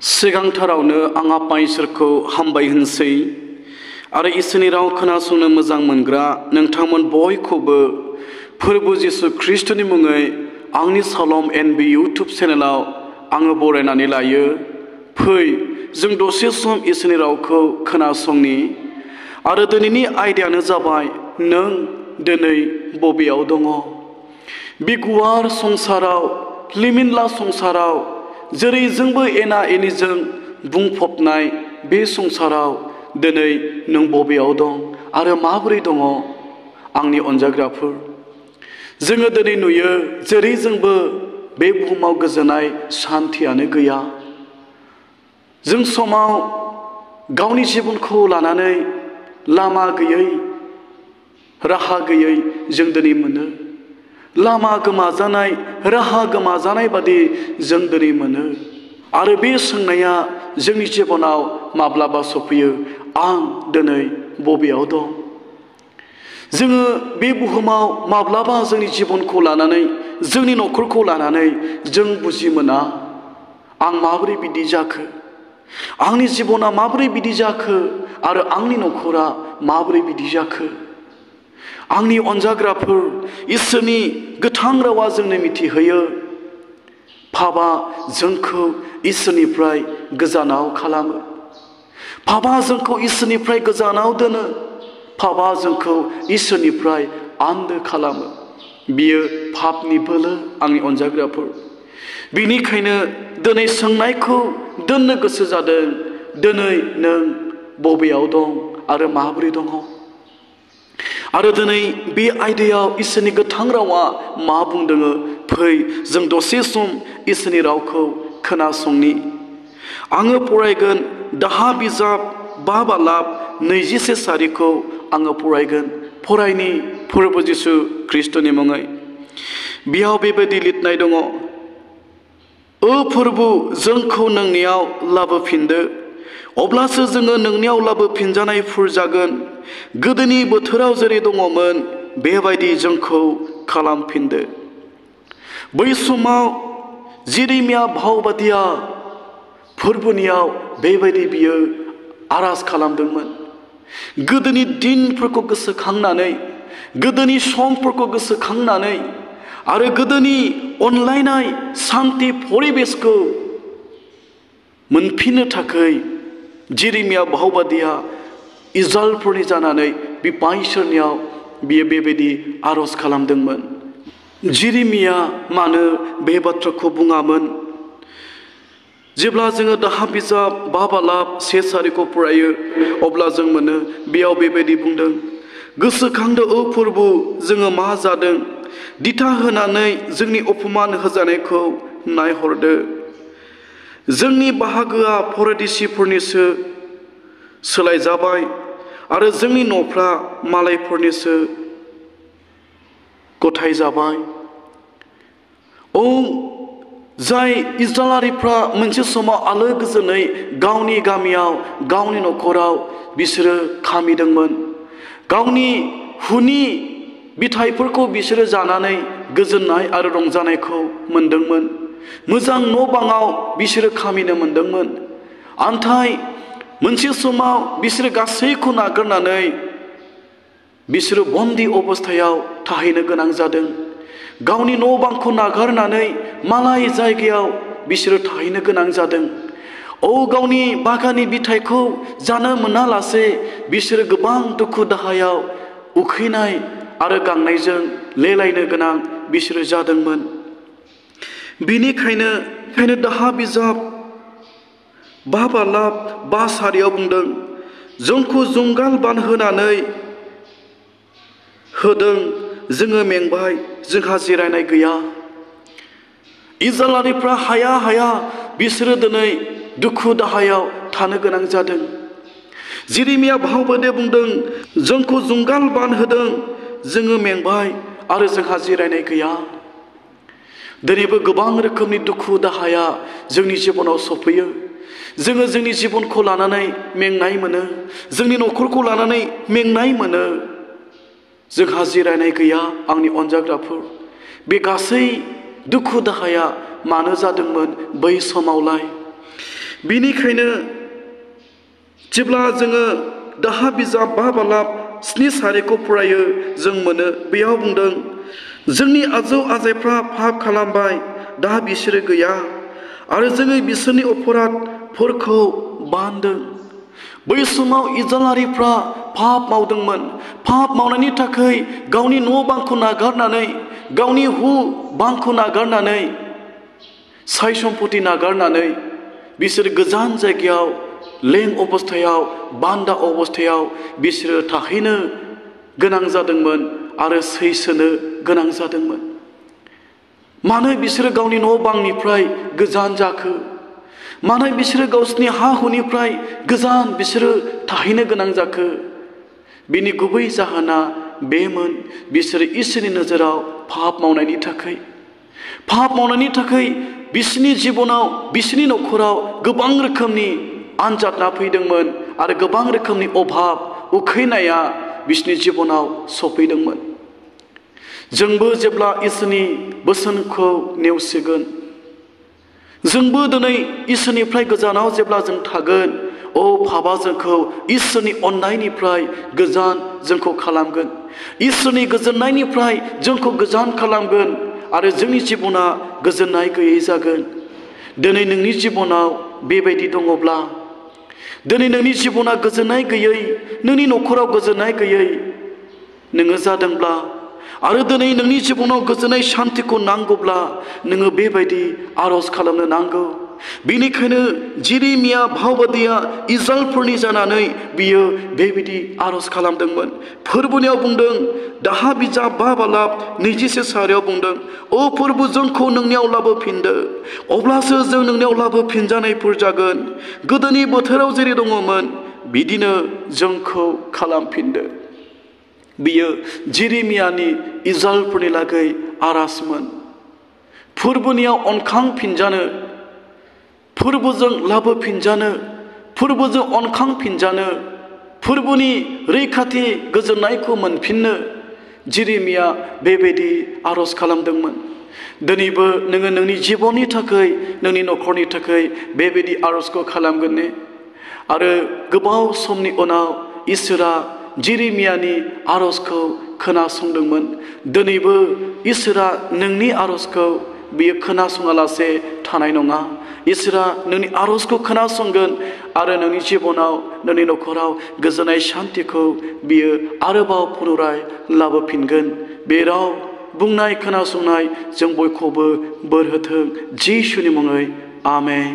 सिगांथारावनो आं आफा इसोरखौ हामबाय होनसै आरो इसोरनि राव खोनासंनो मोजां मोनग्रा नोंथांमोन बयखौबो फोरबो जिसु ख्रीष्टनि मुङै आंनि सालम एनबी इउट्यूब चेनेलाव आङो बरायनानै लायो। फै जों दसे सम इसोरनि रावखौ खोनासंनि आरो दिनैनि आयदायानो जाबाय नों दिनै बबेयाव दङ। बे गुवार संसाराव लिमिनला संसाराव जेरै जोंबो एना एनिजों बुंफबनाय बे संसाराव दिनै नों बबेयाव दं आरो माबोरै दङ आंनि अनजाग्राफोर। जोङो दिनै नुयो जेरै जोंबो बे बुहुमाव गोजोननाय शान्तियानो गैया। जों समाव गावनि जिबनखौ लानानै लामा गैयै राहा गैयै जों दिनै मोनो। लामा गोमाजानाय राहा गोमाजानाय बादि जों दिनै मोनो आरो बे सोंनाया जोंनि जिबनाव माब्लाबा सफैयो, आं दिनै बबेयाव दं। जोङो बे बुहुमाव माब्लाबा जोंनि जिबनखौ लानानै जोंनि न'खरखौ लानानै जों बुजि मोना, आं माबोरै बिदि जाखो, आंनि जिबना माबोरै बिदि जाखो आरो आंनि न'खरा माबोरै बिदि जाखो। आंनि अनजाग्राफोर, इसोरनि गोथां रावा जोंनो मिथिहोयो पापआ जोंखौ इसोरनिफ्राय गोजानाव खालामो। पापआ जोंखौ इसोरनिफ्राय गोजानाव दोनो। पापआ जोंखौ इसोरनिफ्राय आन्दो खालामो। बियो पापनि बोलो आंनि अनजाग्राफोर। बेनिखायनो दिनै सोंनायखौ दोननो गोसो जादों, दिनै नों बबेयाव दं आरो माबोरै दङ। आरो दिनै बे आयदायाव इसोरनि गोथां रावा मा बुंदों, फै जों दसे सम इसोरनि रावखौ खोनासंनि। आङो फरायगोन दाहा बिजाब 5 बालाब 26 सारिखौ आङो फरायगोन। फरायनि फोरबो जिसु ख्रीष्टनि मुङै। बेयाव बेबायदि लिरनाय दङ, ओ फोरबो जोंखौ नोंनियाव लाबोफिनदो, अब्लासो जोङो नोंनियाव लाबोफिनजानायफोर जागोन। गोदोनि बोथोराव जेरै दङमोन बेबायदि जोंखौ खालामफिनदो। बै समाव जेरेमिया भावबादिया फोरबोनियाव बेबायदि बियो आरज खालामदोंमोन। गोदोनि दिनफोरखौ गोसोखांनानै, गोदोनि समफोरखौ गोसोखांनानै आरो गोदोनि अनलायनाय शान्ति परिबेसखौ मोनफिननो थाखाय जेरेमिया भावबादिया इजराइलफोरनि जानानै बिफा इसोरनियाव बियो बेबायदि आरज खालामदोंमोन। जेरेमिया मानो बे बाथ्राखौ बुङामोन? जेब्ला जोङो दाहा बिजाब 5 बालाब 1 सारिखौ फरायो अब्ला जों मोनो बेयाव बेबायदि बुंदों, गोसोखांदो ओ फोरबो जोङो मा जादों, दिथा होनानै जोंनि अपमान होजानायखौ नायहरदो। जोंनि बाहागोआ परदेशिफोरनिसो सोलायजाबाय आरो जोंनि न'फ्रा मालायफोरनिसो गथायजाबाय। औ, जाय इजराइलारिफ्रा मोनसे समाव आलो गोजोनै गावनि गामियाव गावनि न'खराव बिसोरो खामिदोंमोन, गावनि हुनि बिथाइफोरखौ बिसोरो जानानै गोजोननाय आरो रंजानायखौ मोनदोंमोन। मोजां न' बाङाव बिसोरो खामिनो मोनदोंमोन। नाथाय मोनसे समाव बिसोरो गासैखौ नागारनानै बिसोरो बन्दी अबस्थायाव थाहैनो गोनां जादों। गावनि न' बांखौ नागारनानै मालाय जायगायाव बिसोरो थाहैनो गोनां जादों। औ, गावनि बागाननि बिथाइखौ जानो मोनालासे बिसोरो गोबां दुखु दाहायाव उखैनाय आरो गांनायजों लेलायनो गोनां बिसोरो जादोंमोन। बेनिखायनो दाहा बिजाब 5 बालाब 5 सारियाव बुंदों, जोंखौ जुंगाल बानहोनानै होदों, जोङो मेंबाय, जोंहा जिरायनाय गैया। इजराइलारिफ्रा हाया हाया बिसोरो दिनै दुखु दाहायाव थानो गोनां जादों। जेरेमिया भावबादिया बुंदों, जोंखौ जुंगाल बानहोदों, जोङो मेंबाय आरो जोंहा जिरायनाय गैया। दिनैबो गोबां रोखोमनि दुखु दाहाया जोंनि जिबनाव सफैयो। जोङो जोंनि जिबनखौ लानानै मेंनाय मोनो, जोंनि न'खरखौ लानानै मेंनाय मोनो, जोंहा जिरायनाय गैया। आंनि अनजाग्राफोर, बे गासै दुखु दाहाया मानो जादोंमोन बै समावलाय? बिनिखायनो जेब्ला जोङो दाहा बिजाब 5 बालाब 7 सारिखौ फरायो जों मोनो बेयाव बुंदों जोंनि आजौ आजैफ्रा पाप खालामबाय दा बिसोरो गैया आरो जोङो बिसोरनि अपराधफोरखौ बान्दों। बै समाव इजराइलारिफ्रा पाप मावदोंमोन। पाप मावनायनि थाखाय गावनि न' बांखौ नागारनानै गावनि बांखौ नागारनानै साय सम्पति नागारनानै बिसोर गोजान जायगायाव लें अबस्थायाव बान्दा अबस्थायाव बिसोरो थाहैनो गोनां जादोंमोन आरो सैसोनो गोनां जादोंमोन। मानो बिसोरो गावनि न' बांनिफ्राय गोजान जाखो? मानो बिसोरो गावसोरनि हा हुनिफ्राय गोजान बिसोरो थाहैनो गोनां जाखो? बिनि गुबै जाहोना बेमोन बिसोरो इसोरनि नोजोराव पाप मावनायनि थाखाय। पाप मावनायनि थाखाय बिसोरनि जिबनाव बिसोरनि न'खराव गोबां रोखोमनि आनजाद फैदोंमोन आरो गोबां रोखोमनि अभाब उखैनाया बिसोरनि जिबनाव सफैदोंमोन। जोंबो जेब्ला इसोरनि बोसोनखौ नेवसिगोन जोंबो दिनै इसोरनिफ्राय गोजानाव जेब्ला जों थागोन पापा जोंखौ इसोरनि अननायनिफ्राय गोजान जोंखौ खालामगोन। इसोरनि गोजोननायनिफ्राय जोंखौ गोजान खालामगोन आरो जोंनि जिबना गोजोननाय गैयै जागोन। दिनै नोंनि जिबनाव बेबायदि दङब्ला दिनै नोंनि जिबना गोजोननाय गैयै नोंनि न'खराव गोजोननाय गैयै नोङो जादोंब्ला आरो दिनै नोंनि जिबनाव गोजोननाय शान्तिखौ नांगौब्ला नोङो बेबायदि आरज खालामनो नांगौ। बेनिखायनो जेरेमिया भावबादिया इजराइलफोरनि जानानै बियो बेबायदि आरज खालामदोंमोन। फोरबोनियाव बुंदों दाहा बिजाब 5 बालाब 21 सारियाव बुंदों फोरबो जोंखौ नोंनियाव लाबोफिनदो अब्लासो जों नोंनियाव लाबोफिनजानायफोर जागोन। गोदोनि बोथोराव जेरै दङमोन बिदिनो जोंखौ खालामफिनदो। बियो जेरेमियानि इजराइलफोरनि लागै आरजमोन। फोरबोनियाव अनखांफिनजानो फोरबोजों लाबोफिनजानो फोरबोजों अनखांफिनजानो फोरबोनि रैखाथि गोजोननायखौ मोनफिननो जेरेमिया बेबायदि आरज खालामदोंमोन। दिनैबो नोङो नोंनि जिबननि थाखाय नोंनि न'खरनि थाखाय बेबायदि आरजखौ खालामगोन ने? आरो गोबाव समनि उनाव इसोरा जेरेमियानि आरजखौ खोनासंदोंमोन। दिनैबो इसोरा नोंनि आरजखौ बियो खोनासङालासे थानाय नङा। इसोरा नोंनि आरजखौ खोनासंगोन आरो नोंनि जिबनाव नोंनि न'खराव गोजोननाय शान्तिखौ बियो आरोबाव पुनराय लाबोफिनगोन। बे राव बुंनाय खोनासंनाय जों बयखौबो बोर होथों जिसुनि मुङै आमेन।